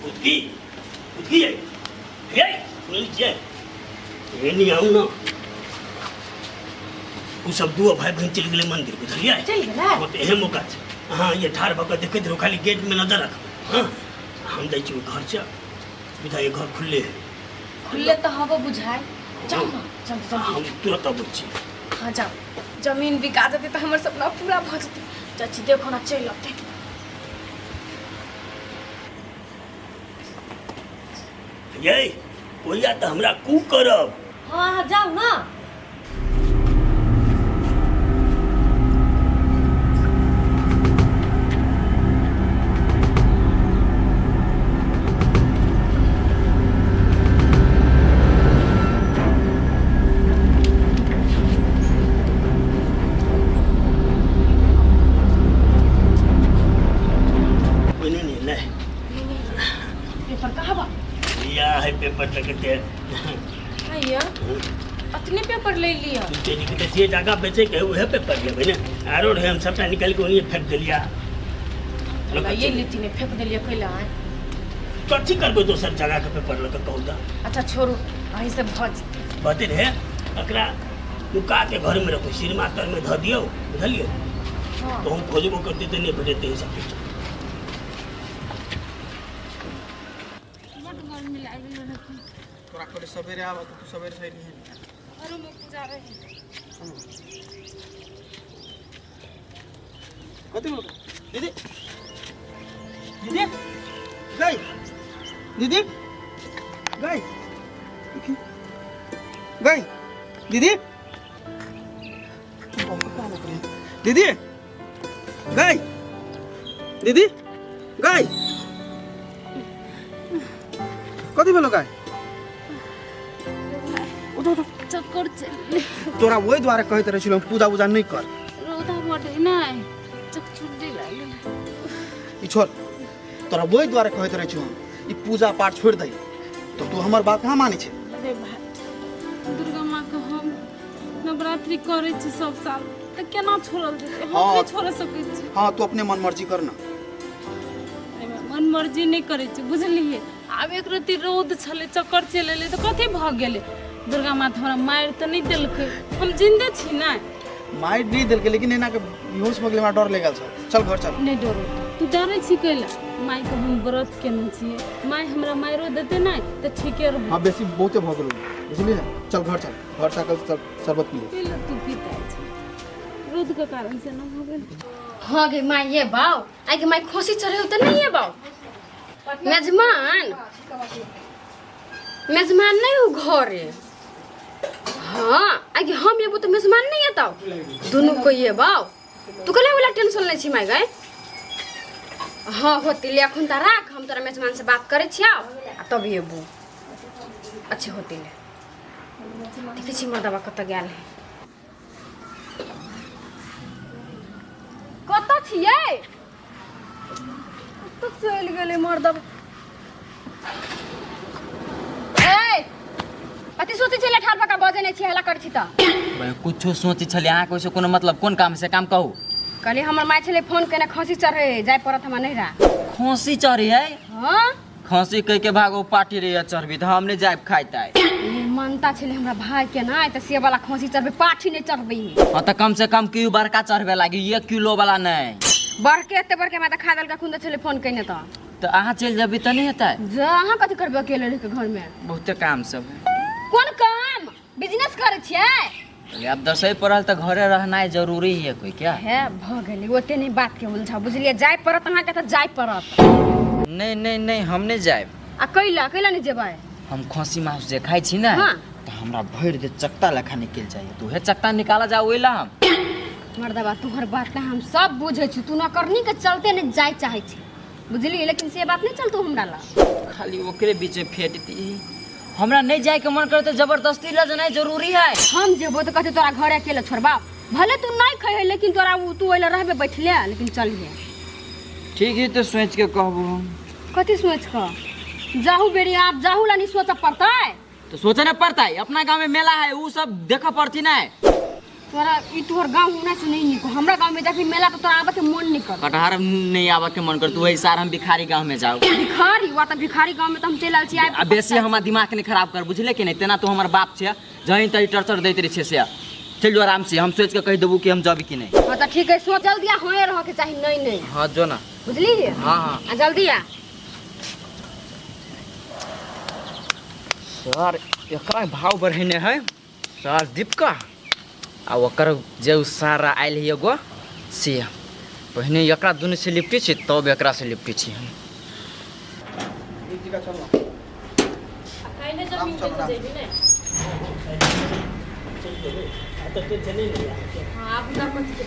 उदकी उदकी ये हे सुनै छियै एनी आउ न ओ सब दू भाई बहन चलि गेलै मंदिर बुझलियै चलि गेलै हँ तऽ एहन मौका छै अहाँ ये ठाढ़ भऽ कऽ देखैत रहू खाली गेटमे नजर रखबै हँ हम जाइ छी ओहि घरसँ बुझाइए घर खुलले है खुलले तऽ हबो बुझाय जाउ ने जल्दी जल्दी हम तुरंत अबै छी हाँ जाओ जमीन बिका जेतै तऽ हमर सपना पूरा भऽ जेतै चाची देखो ना चलि अतै यै ओहिया तऽ हमरा कू करब हाँ हाँ जाओ ना कोई नहीं नहीं ले पेपर कहाँ बा या है पेपर तक के भैया अतने पेपर ले लिया तेरी के जे जगह बेचे के उहे पेपर लेबै ने आरो रहे हम सबटा निकालि के ओनिये फेंक देलिया ये लेती ने फेंक देलिया कैला आए कथी करबै दोसर जगह के पेपर लऽ के कहू तऽ अच्छा छोड़ू अहीं से भऽ जेतै कहते रहे एकरा नुका के घर में रखू सिरमा तर में धऽ दियौ बुझलियै हाँ तो हम खोजबो करते तऽ नहि भेटतै ई सब किछु बड गर्मी लागि गेल रहै तोरा कहले सवेरे आबऽ तऽ तू सवेरे से अयलिहे घरोमे पूजा रहै कथी बोलतो दीदी दीदी गई दीदी गई गई दीदी दीदी गई दीदी गई कथी भेलो गाय उठो उठो चक्कर चलि तोरा ओहि दुआरे कहैत रहै छलहुँ पूजा उजा नहि कर रौदा बड नहि चकचुर्री लागल ई छोड़ तोरा ओहि दुआरे कहैत रहै छलहुँ ई पूजा पाठ छोड़ि दही तऽ तू हमर बात कहाँ मानै छै अरे भाई दुर्गा माँ के हम नवरात्रि करै छी सब साल तऽ केना छोड़ल जेतै हम हाँ। नहि छोड़ सकै छी हाँ तू अपने मन मर्जी कर ना एहिमे मन मर्जी नहि करै छी बुझलियै आब एक रत्ती रौद छलै चक्कर चलि एलै तऽ कथी भऽ गेलै दुर्गा माँ तऽ हमरा मारि तऽ नहि देलकै हम जिन्दे छी ने मारि नहि देलकै लेकिन एना के बेहोश भऽ गेलै हमरा डर लागल छल चल घर चल नहि डरो तू डरै छी कैला मायके हम व्रत केने छियै माय हमरा मारियो देतै नहि तऽ ठीके रहतै हाँ बेसी बहुते भऽ गेलौ बुझलियै ने चल घर चल घर से आकर चल शरबत पी ले कैला तू पीता छै रौदके कारण से ना भऽ गेल हाँ गे माय ये बाव आइ के माय खोसी चढ़े तऽ नहीं ये बाव मेजमान मेजमान नहीं हो घरे हाँ आइ के हम एबो तऽ मेजमान नहीं एतौ दुनू को ये बाव तू कले वाला टेंशन लै छी माय गए हाँ होती ले अखन तऽ राख हम तोरा मेजमान से बात करै छियौ आ तब एबो अच्छा होती ले देखै छी मर्दबा कतऽ गेल है कतऽ छियै कतऽ चलि गेलै मर्दबा ए कथी सोचै छलै ठाढ़ भऽ कऽ बजै नहि छी हल्ला करै छी तऽ बहिन, कुछो सोचै छलियै अहाँके ओहिसँ कोनो मतलब कोन काम से काम कहू कहली हमर माय छलै फोन केने खसी चढ़े जाय पड़त हमरा नैहरा खोसी चढ़ी है हाँ खसी कह के भागो पार्टी रही चढ़बी तऽ हम नहि जायब खाइ ताइ ए, मानता छलै हमरा भाई के ना तऽ से वाला खसी चढ़बै पाठी नहि चढ़बै हाँ तऽ कम से कम किलो बड़का चढ़बे लागी एक किलो वाला नहि बड़के एते बड़के हमरा तऽ खा देलकै खुद छलै फोन केने तऽ तऽ अहाँ चलि जेबै तऽ नहि हेतै जा अहाँ कथी करबै अकेले रहि के घरमे बहुते काम सब है कोन काम बिजनेस करै छियै आब दसै पड़ल तऽ घरे रहनाइ जरूरी है कोई क्या हे भऽ गेलै ओते नहि बात के उलझा बुझलियै जाय पड़त अहाँके तऽ जाय पड़त नहि नहि नहि हम नहि जायब आ कैला कैला नहि जेबै हम खसी मांस जे खाइ छी ने हाँ। तऽ हमरा भरि देह चकता लेखा निकलि जाइए तऽ उहे चकता निकालऽ जाउ ओहि ला हम मर्दबा तोहर बात ने हम सब बुझै छी तू नौकरनी के चलते नहि जाय चाहै छी बुझलियै लेकिन से बात नहि चलतौ हमरा लग खाली ओकरे बीच में फेंट दी हमरा नहीं जाए के मन करे तो जबरदस्ती ले जाना जरूरी है हम जेबो तऽ कहते तोरा घर अकेले छोड़बा भले तू नहीं खैहे लेकिन तोरा तू ओहि रहबे बैठले लेकिन चलिहे ठीक है तो सोच के कहबो हम कथी सोच कऽ जाहू बेरी आप जाहू ला नहीं सोचऽ पड़तै तो सोचे ना पड़ता है अपना गांव में मेला है वो सब देखा पड़ती ना तोरा ई तोहर गांव होना से नहीं निक, हमरा गांव में देखी मेला तो तोरा आवे के मन नहीं कर। कटहर नहीं आवे के मन कर, तू वही सार हम भिखारी गांव में जाओ। भिखारी वा त भिखारी गांव में त हम चल आल छी। आ बेसी हमर दिमाग नहीं खराब कर, बुझले कि नहीं? तेना तो हमर बाप छे, जहीं तहीं टर्चर दैत रहे छे से। चल जो आराम से, हम सोच के कह देबू कि हम जाबी कि नहीं। हां त ठीक है, सोच जल्दी आ, होए रह के चाही। नहीं नहीं हां जो ना, बुझली? हां हां आ जल्दी आ। सर एकरा भाव बढ़ेने है सर दीपका, आ ओकर जे उ सारा आयल है एगो से पहिने एकरा दुनू से लिपटी छी तब एकरा से लिपटी छी हम। एक जगह चल ना। आ काल्हि जमीन बेच जेबी ने? चल जेबै आ तऽ टेंशन नहि ने। हां आब ना कथी के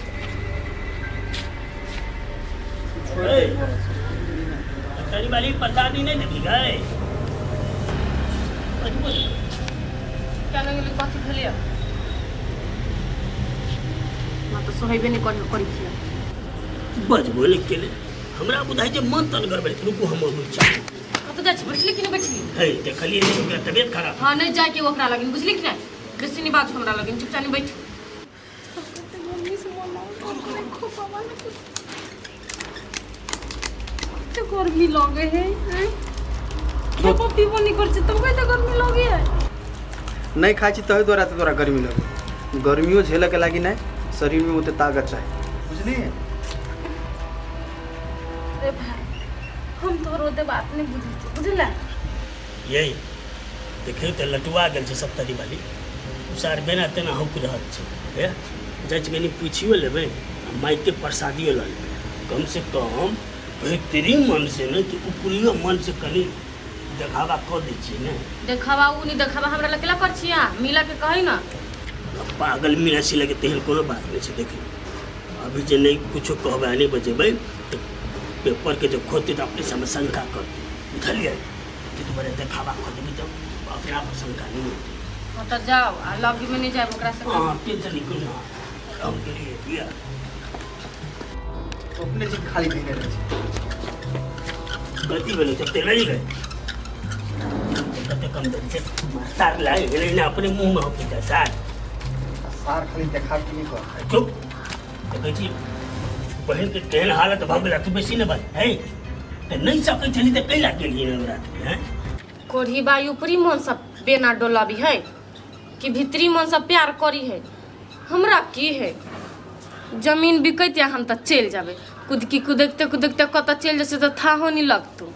तरी वाली प्रसादी नहीं देबी गए? क्या लगे कथी भेलियै? ना तो सोहेबे नहीं कर करी छियै। बजबो नहि केले, हमरा बुझाइ छै मन तन गड़बड़। रुकू हम अबै छी। कतऽ जाइ छी? बैठली कि नहि बैठली? हे देखलियै नहि ओकरा तबियत खराब। हां नहीं जाके ओकरा लगिन, बुझली कि नहीं? बेसी नहीं बात हमरा लगिन, चुपचाप नहीं बैठ। तो गर्मी लगे है, खेबो पीबो नहीं कर छी तब तो गर्मी लगे है। नहीं खाइ छी तहि द्वारा तोरा गर्मी लगे। गर्मियों झेले के लागी नहीं शरीर में ओते ताकत चाही, बुझली? रे भाई हम तोहर ओते बात नहीं बुझै छी, बुझला? यही देखियौ तऽ लटुआ गेल छै सप्तरी वाली, सार बेना तेना हौक रहल छै। हे जाइ छी कनि पुछियो लेबै आ माइके प्रसादियो लऽ लेबै। कम से कम भीतरी मन से नहि तऽ ऊपरियो मन से कनि देखावा कऽ दै छियै ने। देखावा उ नहीं देखावा हमरा लग केला कर छियै? मिला के कही ना। पागल मिला सी लगे तेहन कोनो बात नहीं छै। देखियौ अभी जे नहीं कुछो कहबै आ नहि बजेबै तऽ पेपर के जब खोजतै तऽ अपने समय शंका करतै, बुझलियै? ताहि दुआरे देखावा कऽ देबै तऽ अपना आप शंका नहि होतै। हां तऽ जाओ आ लग में नहीं जाब ओकरा से। हां टेंशन नहीं कोनो, हम गेलियै बिया अपने जी खाली पीने रहे छै। गलती भेलै तऽ तेल नहि गए कते कम देल छै सार लागि गेलै ने अपने मुँहमे होके जाइ सार। सार खाली देखा के नहीं कर। चुप देखै छी बहिन के केहन हालत भऽ गेल। तू बेसी ने बाज है तऽ नहि सकै छली तऽ कैला गेलियै नवरात्रि? हैं कोढ़ी बाई ऊपरी मन से बेना डोलाबी है कि भीतरी मन से प्यार करी है? हमरा की है, जमीन बिकैत या हम तऽ चलि जाबे। कुदकी कुदकते कुदकते कतऽ चलि जाइ छै तऽ थाहो नहीं लगतौ।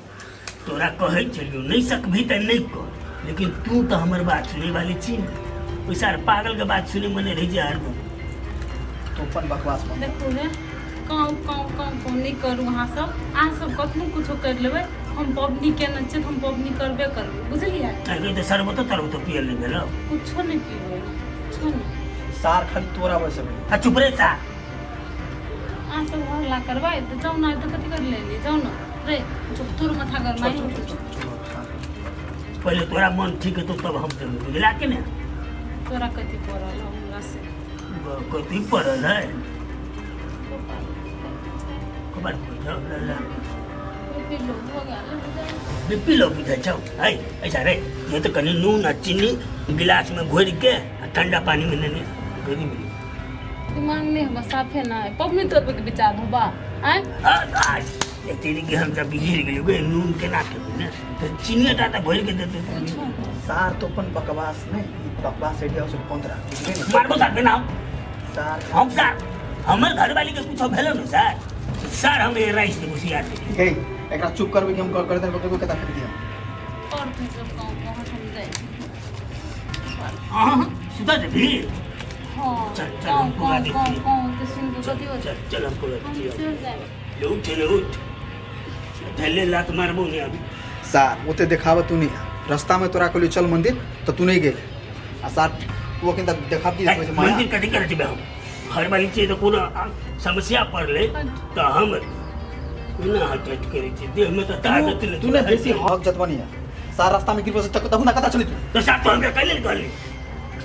तोरा कहै छलियौ नहि सकबही तऽ नहि कर, लेकिन तू तऽ हमर बात सुनै वाली छी ने। ओहि सार पागल के बात सुनै मने रहि जा हरदम। तो अपन बकवास बंद। देखू ने काँव काँव काँव काँव नहीं करू। अहाँ सब कखनो कुछो कर लेबै, हम पबनी केने छियै तऽ हम पबनी करबे करबै, बुझलियै? आइ तऽ शरबतो तरबतो पियल नहि भेलौ? कुछो नहीं पीबै, कुछो नहीं। सार खाली तोरा वजह से भेल। आ चुप रे सार। अहाँ सब हल्ला करबै तऽ जाउ ना, तऽ कथी कर लेली? जाउ ना रे, चुप तोर माथा गरमाइ। पहिले तोरा मन ठीक हेतौ तब हम जेबै, बुझला कि ने? तोरा कथी पड़ल हमरा से? कथी पड़ल है? कपार बीपी लो बुझाइ छौ? है ऐसा रे ये तऽ कनि नून आ चीनी गिलास में घोरि के आ ठंडा पानी में नेने गरी मिली। दिमाग नहीं हमरा साफे ना है। पबनी तोड़बै के विचार होबा आँय? तेरी के हम जब बिगड़ गेलियो गे, नून केना खेबै ने तऽ चीनी टा तऽ घोरि के देतै। सार तो अपन बकवास नहीं, बकवास आइडिया से बंद राख, बुझली ने? मारबो सार बेना सार हम सार हमर घरवाली के कुछो भेलो ने सार, सार हम ये राइस देबो सियार के। हे एकरा चुप करबे कि हम कर दे को कता फेंक दिया। और तू सब गाँव कहाँ हम जाइ? हां सुता देबी? हां चल चल हम पूरा देख गाँव गाँव के सुन के कथी हो? चल चल हम पूरा हम देख चल जाए। ले उठ ले उठ, धैले लात मारबो ने अभी। सार ओते देखावा तू नहीं, रास्ता में तोरा कहलियो चल मंदिर तो तू नहीं गेल। आ सार तू अखन तक देखाबती है, मंदिर कथी करै जेबै हम? घर वाली छियै तऽ कोनो समस्या पड़लै तऽ हम ना हट करै छियै, देह में तऽ ताकत नहि। तू ने बेसी हक जतवनी है। सार रास्ता में गिर तक तब ना कता चली तू। तो सार तो हमरा कैले कहली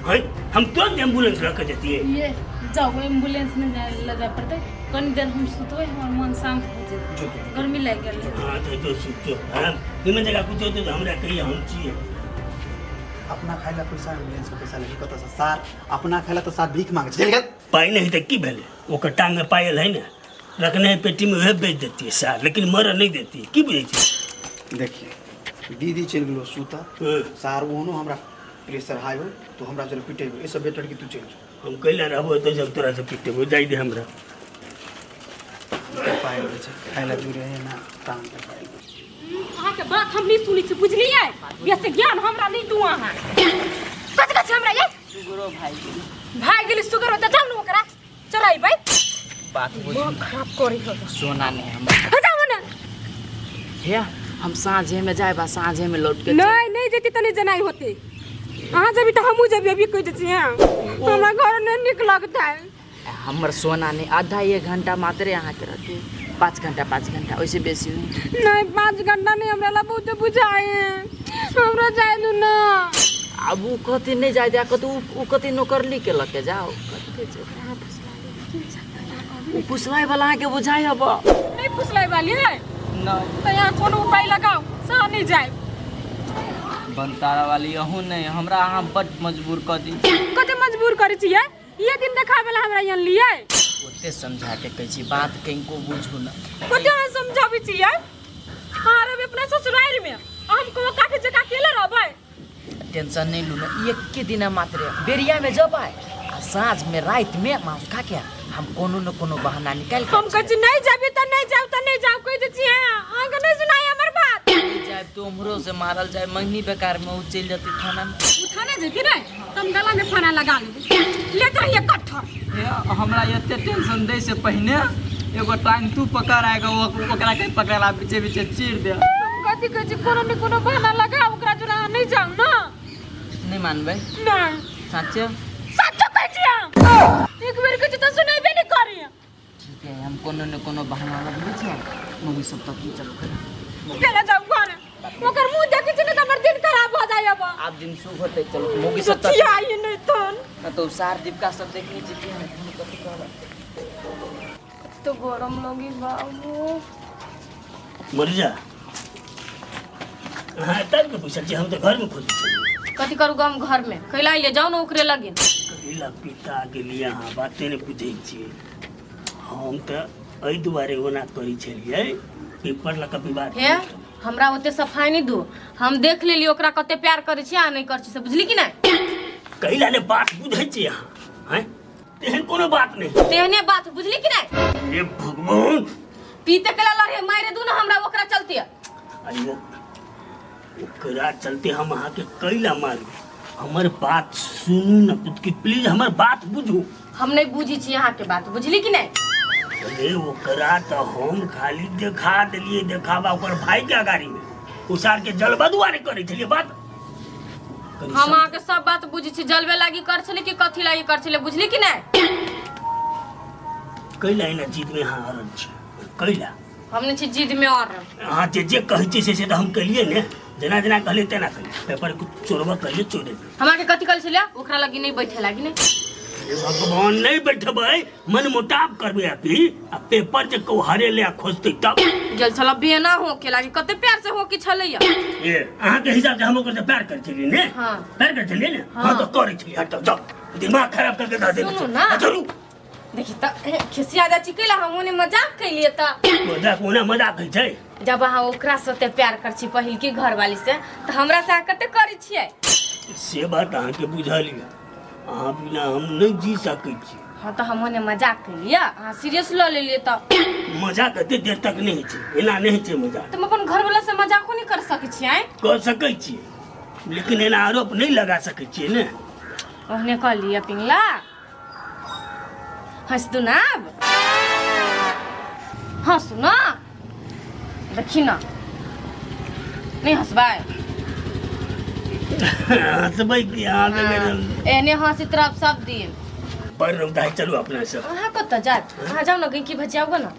है, हम तुरंत एम्बुलेंस लऽ के जतियै। ये जाओ एम्बुलेंस में जाए लऽ जाय पड़तै। कनी देर हम सुतबै, हमर मन शांत हो जेतै। गर्मी लागि गेल। हां तऽ जो सुतो आराम निमन जगह कुछ होतै तऽ हमरा कहिए, हम छियै। अपना खाइ ला पैसा एम्बुलेंस के पैसा लगी कतऽ से सार अपना खाइ ला तऽ सार भीख मांगे छै। चलि गेल। पाइ नहीं तऽ की भेलै, ओकर टांग में पायल है ने, रखने है पेटी में, उहे बेच देती है सार, लेकिन मरऽ नहीं देती है। की बुझै छी? देखिए दीदी चलि गेलो सुतऽ। सार ओहनो हमरा प्रेशर हाई हो तो हमरा जरे पिटेबो, एहिसँ बेटर कि तू चलि जो। हम कैला रहबो तऽ जब तोरा से पिटेबो, जाइ दे हमरा। पायल होइ छै खाइ ला जुड़े है ना टांग के पायल। अहाँके बात हम नहीं सुनै छी, बुझलियै? बेसी ज्ञान हमरा नहीं दू अहाँ। कथी कहै छी हमरा ये? सुगरो भाई गेली। भाई गेली सुगरो तऽ जाउ ने ओकरा चढ़ेबै। बात बुझू मन खराब करै हो। सोना नहीं हमरा। हँ, जाउ ने। हे हम साँझे में जाए बा, साँझे में लौट के। नहीं नहीं जेती तऽ नहीं जेनाइ होतै। अहाँ जेबी तऽ हमहूँ जेबी, अभी कहि दै छी। हँ, हमरा घर नहीं नीक लगतै। हमर सोना नहीं, आधा एक घंटा मात्रे अहाँ के रहते, 5 घंटा 5 घंटा ओइसे बेसी नहीं। नहीं 5 घंटा नहीं, हमरा ला बहुत बुझाए, हमरा जाए दू ना। अब उ कहते नहीं जाए दे, कहते उ कहते नौकरली के लके जाओ। उ फुसलाए वाला अहाँ के बुझाए अब। नहीं फुसलाए वाली है नहीं तो यहाँ कोनो उपाय लगाओ, सहा नहीं जाए। बनतारा वाली अहूँ नहीं, हमरा अहाँ बड मजबूर कर दी। कते मजबूर करै छियै? ये दिन देखावे ला हमरा यहाँ लिए। ओते समझा के कहै छी बात कनको बुझू ना। कते अहाँ समझाबै छियै? हाँ रहबै अपना ससुराल में, हम को काफी जगह अकेले रहबै। टेंशन नहीं लू ना, एक दिन मात्र बेरिया में जब आए आ साँझ में रात में मांस खा के हम कोनो न कोनो बहाना निकाल के हम कहै छी नहीं जाबी त नहीं जाऊ त नहीं जाऊ कहि दै छियै। अहाँ के नहीं सुनाई हमर बात। जाए तो उम्हरो से मारल जाए, मंगनी बेकार में उ चलि जतै थाना में। उ थाना जेती नहीं त हम गला में फाना लगा लेबै, लेते रहिए कट्ठर। हे हमरा एते टेंशन दै से पहिने एगो टांग तू पकड़ आएगा, ओकरा के पकड़ा पीछे पीछे चीर दे। हम कथी कहै छी कोनो ने कोनो बहाना लगा ओकरा जोड़ा अहाँ नहीं जाऊ ना। नहीं मानबै? नहीं। साचे? साचे कहै छी हम। एक बेर कहै छी त सुनेबे नहीं करी। ठीक है, हम कोनो ने कोनो बहाना लगबै छी, मम्मी सब तक चलू घर। केना जाऊ घर? ओकर मुंह देखै छी ने त हमर दिन खराब भ जाय अब। आब दिन शुभ होतै, चलू मम्मी सब तक। सोचिया नहीं तन। ना तो सार दीपका सब देखने छी कि हम कथी कहबै। तो गरम लगी बाबू। मर जा। हाँ तब के पूछल छी, हम तो घर में खोजै छी। कथी करू गम घर में? कैला अइले जाउ ने ओकरे लगिन। कैला पिता गेलियै अहाँ बाते नहि बुझै छियै। हम तऽ एहि दुआरे ओना करै छलियै, पेपर लऽ कऽ विवाह। हे हमरा ओते सफाई नहीं दू, हम देख लेली ओकरा कते प्यार करै छी आ नहीं करै छी से, बुझली कि नहीं? कैला ने बात बुझै छी अहाँ? हैं तेहन कोनो बात नहीं। तेहने बात बुझली कि नहीं? हे भगवान, पीते केला लड़े मारे दू ना हमरा ओकरा चलते। अरे ओकरा चलते हम अहाँ के कैला मारू? हमर बात सुनू ना पुतकी, प्लीज हमर बात बुझू। हम नहीं बुझी छी अहाँ के बात, बुझली कि नहीं? अरे ओकरा तो हम खाली देखा देलिए, देखावा ओकर भाई के अगाड़ी में उसार के जलवा दुआरे करै छलिए बात। हम अहाँ के सब बात बुझी छी, जलवे लागी कर छली कि कथी लागी कर छली, बुझली कि नहीं? कैला एना जिद में अहाँ अड़ल छी? कैला हम नहीं छी जिद में अड़ल। अहाँ जे जे कहै छी से तऽ हम केलिए ने, जेना जेना कहलिए तेना कहलिए। पेपर के चोरबा कहलिए चोरे। हमरा के कथी कहल छलिए? ओकरा लगी नहीं बैठे लागी नहीं। भगवान नहीं बैठबै, मन मुटाव करबै अभी, आ पेपर जे को हरे ले खोजतै तब। गेल छल बेना हो के लागी, कते प्यार से हो के छलैया। ए अहाँ के हिसाब से हम ओकर से प्यार करै छलिए ने? हां प्यार करै छलिए ने? हां तो करै छलिए। हट जाओ, दिमाग खराब करके धऽ देने। सुनू ना। जरूर देखी त खिसिया जा छी कैला, हम ओने मजाक कैलिए त। मजाक ओना मजाक होइ छै। जब अहाँ ओकरा से ओते प्यार कर छी पहिल की घरवाली से, त हमरा से अहाँ कते करै छियै? से बात अहाँ के बुझल यऽ, अहाँ बिना हम नहीं जी सकै छी। हाँ तो हम ओने मजाक कैलिए, अहाँ सीरियस ल लेलिए त। मजाक एते देर तक नहीं होइ छै, एना नहीं होइ छै मजाक। तुम अपन घरवाला से मजाको नहीं कर सकै छियै? कर सकै छियै, लेकिन एना आरोप नहीं लगा सकै छियै ने। ओहने कहलिए पिंगला हंस दू ना आब। हंसू ना, देखी ना नहीं हंसबै? हंसबै की अहाँ बगैर? एने हंसैत रहब सब दिन। बड़ रौदा है, चलू अपना सब। अहाँ कतऽ जायब? अहाँ जाउ ना, गैंकी भजियाउ ना।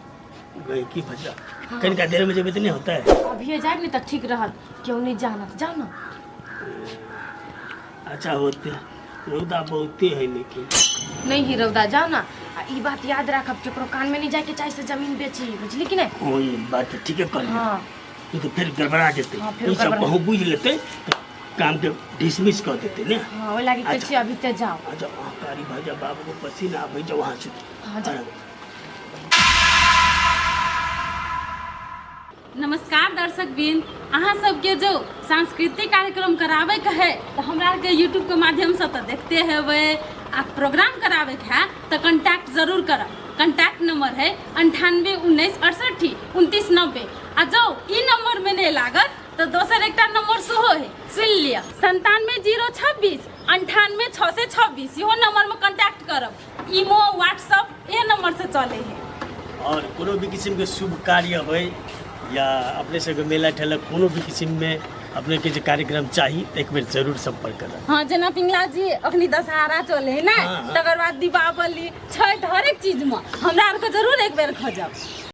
गैंकी भजिया कनिका देर में जेबै तऽ नहीं होतै? अभिये जायब ने तऽ ठीक रहत, केओ नहीं जानत, जाउ ना। अच्छा होते, रौदा बहुते है लेकिन। नहीं ही रौदा, जाओ ना। आ ई बात याद राखब, केकरो कान में नहीं जाए के चाहे से जमीन बेची, बुझली कि नहीं? हाँ, ई बात तो ठीके कहलियै। हाँ। ई तो फिर गड़बड़ा जेतै। हाँ, फिर ई सब गड़बड़ा। कहूँ बुझि लेतै तऽ काम के डिसमिस कऽ देतै ने। हाँ, ओहि लागी कहै छी अभी ते जाओ। अच्छा, वहाँ कारी भऽ जा, बाबू को पसीना आबै जा, वहाँ से। हाँ, जाओ। नमस्कार दर्शक बिंद, अहाँ सबके जो सांस्कृतिक कार्यक्रम करावे के है तो हमरा के यूट्यूब के माध्यम से तो देखते हेबै, आ प्रोग्राम करावे के है तो कांटेक्ट जरूर करब। कांटेक्ट नंबर है 98 19 68 29 90। आ जो ई नंबर में नहीं लागत तो दोसर एकटा नंबर सेहो है, सुन लिअ, 97 0 26 98 626, इहो नंबर में कांटेक्ट करब। इमो व्हाट्सअप इहे नंबर से चले है। और कोनो भी किस्म के शुभ कार्य होय या अपने सबके मेला ठेला कोनो भी किस्म में अपने के जे कार्यक्रम चाही तऽ एक बेर जरूर संपर्क करब। हाँ, जेना पिंगला जी अखनी दशहरा चले है ना, हाँ, हाँ। तकर बाद दीपावली, छठ, हरेक चीज में हमरा आरके जरूर एक बेर खोजब।